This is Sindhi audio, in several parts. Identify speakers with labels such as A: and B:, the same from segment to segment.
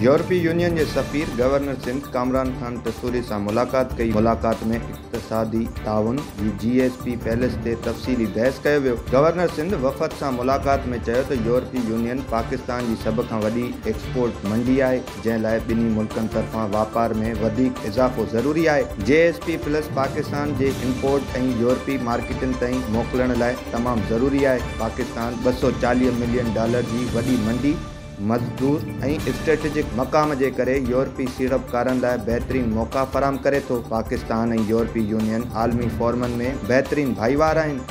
A: يورپي يونين جي سفير گورنر سنڌ ڪامران خان ٽسوري سان ملاقات ڪئي، ملاقات ۾ اقتصادي تعاون جي جي ايس پي پلس تي تفصيلي بحث ڪيو ويو. گورنر سنڌ وفد سان ملاقات ۾ چيو ته يورپي يونين پاڪستان جي سڀ کان وڏي ايڪسپورٽ منڊي آهي، جنهن لاء ٻنهي ملڪن طرفان واپار ۾ وڌيڪ اضافو ضروري آهي. G S P plus Pakistan جي امپورٽ ۽ يورپي مارڪيٽن تائين موڪلڻ لاء تمام ضروري آهي، پاڪستان 240 ملين ڊالر جي وڏي منڊي، مزدور ۽ اسٽريٽجڪ مقام جي ڪري يورپي سيڙپڪارن لاء بهترين موقعا فراهم ڪري ٿو، پاڪستان ۽ يورپي يونين عالمي فورمن ۾ بهترين ڀائيوار آهن.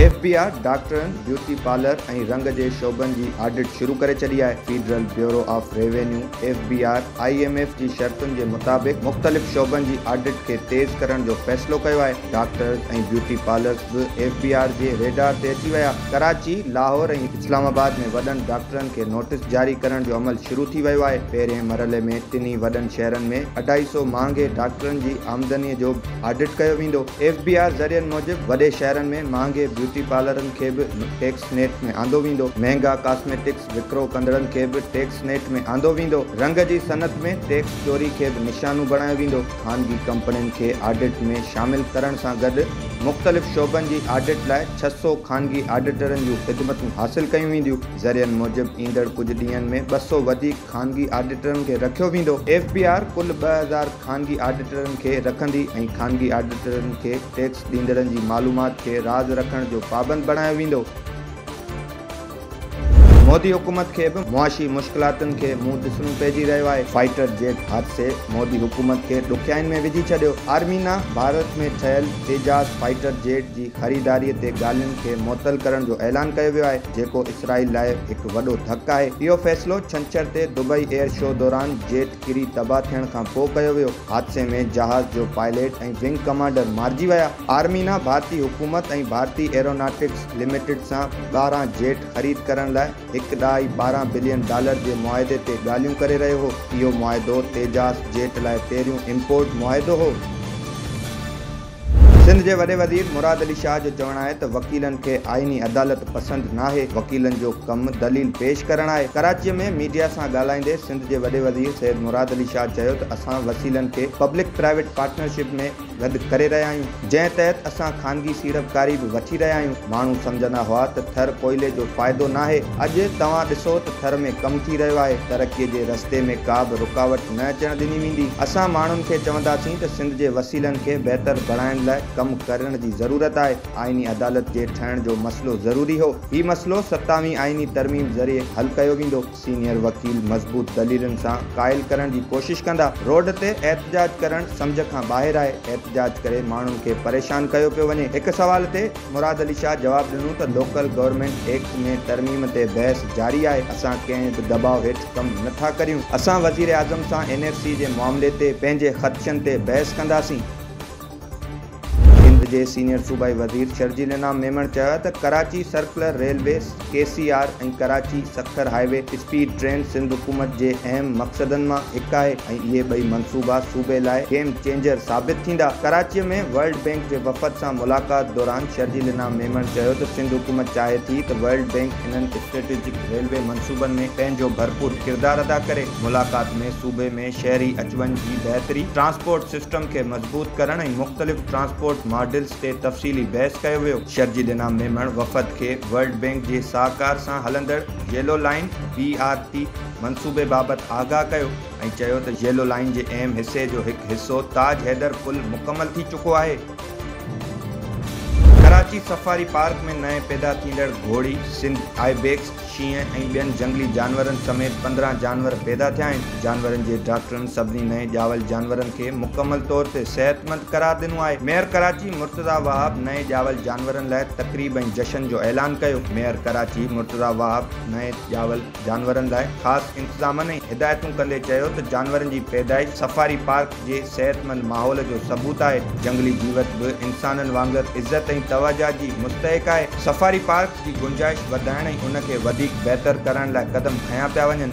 A: ايف بي آر ڊاڪٽرن، بيوٽي پارلر ۽ رنگ جي شعبن جي آڊٽ شروع ڪري ڇڏي آهي. Federal bureau of revenue, F B R, I M F جي شرطن جي مطابق مختلف شعبن جي آڊٽ کي تيز ڪرڻ جو فيصلو ڪيو آهي. ڊاڪٽرز ۽ بيوٽي پارلرز به ايف بي آر جي ريڊار تي اچي ويا. ڪراچي، لاهور ۽ اسلام آباد ۾ وڏن ڊاڪٽرن کي نوٽيس جاري ڪرڻ جو عمل شروع ٿي ويو آهي. پهرين مرحلي ۾ ٽنهي وڏن شهرن ۾ اڍائي سئو مهانگي ڊاڪٽرن جي آمدني جو آڊٽ ڪيو ويندو. ايف بي آر ذريعن موجب وڏي شهرن ۾ مهانگي بيوٽي پارلرن کي به ٽيڪس نيٽ ۾ آندو ويندو. مهنگا ڪاسميٽڪس وڪرو ڪندڙن کي به ٽيڪس نيٽ ۾ آندو ويندو. رنگ جي صنعت ۾ ٽيڪس چوري کي به نشانو بڻايو ويندو. خانگي ڪمپنين کي آڊٽ ۾ شامل ڪرڻ سان گڏ مختلف شعبن جي آڊٽ لاء 600 خانگي آڊيٽرن جون خدمتون حاصل ڪيون وينديون. ذريعن موجب ايندڙ ڪجهه ڏينهن ۾ 200 وڌيڪ خانگي آڊيٽرن کي رکيو ويندو. ايف بي آر ڪل 2000 خانگي آڊيٽرن کي رکندي ۽ خانگي آڊيٽرن کي ٽيڪس ڏيندڙن جي معلومات کي راز رکڻ جو پابند بڻايو ويندو. مودي حڪومت کي به معاشي مشڪلاتن کي منهن ڏسڻو پئجي رهيو آهي، فائٽر جيٽ حادثي مودي حڪومت کي ڏکيائين ۾ وجهي ڇڏيو، آرمينا ڀارت ۾ ٺهيل تيجاس فائٽر جيٽ جي خريداري تي ڳالهين کي معطل ڪرڻ جو اعلان ڪيو ويو آهي، جيڪو اسرائيل لاء هڪ وڏو ڌڪ آهي، اهو فيصلو ڇنڇر تي دبئي ايئر شو دوران جيٽ ڪري تباهه ٿيڻ کان پوء ڪيو ويو، حادثي ۾ جهاز جو پائليٽ ۽ ونگ ڪمانڊر مارجي ويا، آرمينا ڀارتي حڪومت ۽ ڀارتي ايروناٽڪس لميٽڊ سان 12 جيٽ خريد ڪرڻ لاء هڪ ڏهائي 12 بلين ڊالر جي معاهدي تي ڳالهيون ڪري رهيو هو. اهو معاهدو تيجاس جيٽ لاء پهريون امپورٽ معاهدو هو. سنڌ جي وڏي وزير مراد علي شاهه جو چوڻ آهي ته وڪيلن کي آئيني عدالت پسند ناهي، وڪيلن جو ڪم دليل پيش ڪرڻ آهي. ڪراچيء ۾ ميڊيا سان ڳالهائيندي سنڌ جي وڏي وزير سيد مراد علي شاهه چيو ته اسان وسيلن کي پبلڪ پرائيويٽ پارٽنرشپ ۾ گڏ ڪري رهيا آهيون، جنهن تحت اسان خانگي سيڙپڪاري به وٺي رهيا آهيون، ماڻهو سمجهندا هئا ته ٿر ڪوئلي جو فائدو ناهي، اڄ توهان ڏسو ته ٿر ۾ ڪم ٿي رهيو آهي، ترقي جي رستي ۾ ڪا به رڪاوٽ نه اچڻ ڏني ويندي، اسان ماڻهن کي چونداسين ته سنڌ جي وسيلن کي بهتر بڻائڻ لاء ڪم ڪرڻ جي ضرورت آهي، آئيني عدالت جي ٺهڻ جو مسئلو ضروري هو، هي مسئلو ستاوين آئيني ترميم ذريعي حل ڪيو ويندو. سينيئر وڪيل مضبوط دليلن سان قائل ڪرڻ جي ڪوشش ڪندا، روڊ تي احتجاج ڪرڻ سمجهه کان ٻاهر آهي، احتجاج ڪري ماڻهن کي پريشان ڪيو پيو وڃي، هڪ سوال تي مراد علي شاهه جواب ڏنو ته لوڪل گورنمينٽ ايڪٽ ۾ ترميم تي بحث جاري آهي، اسان ڪنهن به دٻاء هيٺ ڪم نه ٿا ڪريون، اسان وزيراعظم سان اين ايف سي جي معاملي تي پنهنجي خدشن تي بحث ڪنداسين. سنڌ جي سينيئر صوبائي وزير شرجيل انعام ميمڻ چيو آهي ته Karachi circular railway, K C R, ۽ Karachi Sukkur highway speed train Sindh حڪومت جي اهم مقصدن مان هڪ آهي ۽ اهي ٻئي منصوبا صوبي لاء گيم چينجر ثابت ٿيندا. ڪراچيء ۾ ورلڊ بئنڪ جي وفد سان ملاقات دوران شرجيل انعام ميمڻ چيو ته سنڌ حڪومت چاهي ٿي ته ورلڊ بئنڪ انهن اسٽريٽجڪ ريلوي منصوبن ۾ پنهنجو ڀرپور ڪردار ادا ڪري. ملاقات ۾ صوبي ۾ شهري اچ وڃ جي بهتري، ٽرانسپورٽ سسٽم کي مضبوط ڪرڻ ۽ مختلف ٽرانسپورٽ ماڊلز تي تفصيلي بحث ڪيو ويو. شرجيل انعام ميمڻ وفد کي ورلڊ بئنڪ جي سهڪار سان هلندڙ yellow line, B R T, منصوبي بابت آگاهه ڪيو ۽ چيو ته ييلو لائين جي اهم حصي جو هڪ حصو تاج حيدر پل مڪمل ٿي چڪو آهي. ڪراچي سفاري پارڪ ۾ نئين پيدا ٿيندڙ گهوڙي، سنڌ آئبيڪس، شينهن ۽ ٻين جهنگلي جانورن سميت 15 جانور پيدا ٿيا آهن. جانورن جي ڊاڪٽرن سڀني نئين ڄاول جانورن کي مڪمل طور تي صحتمند قرار ڏنو آهي. ميئر ڪراچي مرتضيٰ وهاب نئين ڄاول جانورن لاء تقريب ۽ جشن جو اعلان ڪيو. ميئر ڪراچي مرتضيٰ وهاب نئين ڄاول جانورن لاء خاص انتظامن ۽ هدايتون ڪندي چيو ته جانورن جي پيدائش سفاري پارڪ جي صحتمند ماحول جو ثبوت آهي، جهنگلي جيوت به انسانن وانگر عزت ۽ توجهه جي مستحق آهي، سفاري پارڪ جي گنجائش وڌائڻ ۽ ان کي وڌيڪ بهتر ڪرڻ لاء قدم کنيا پيا وڃن.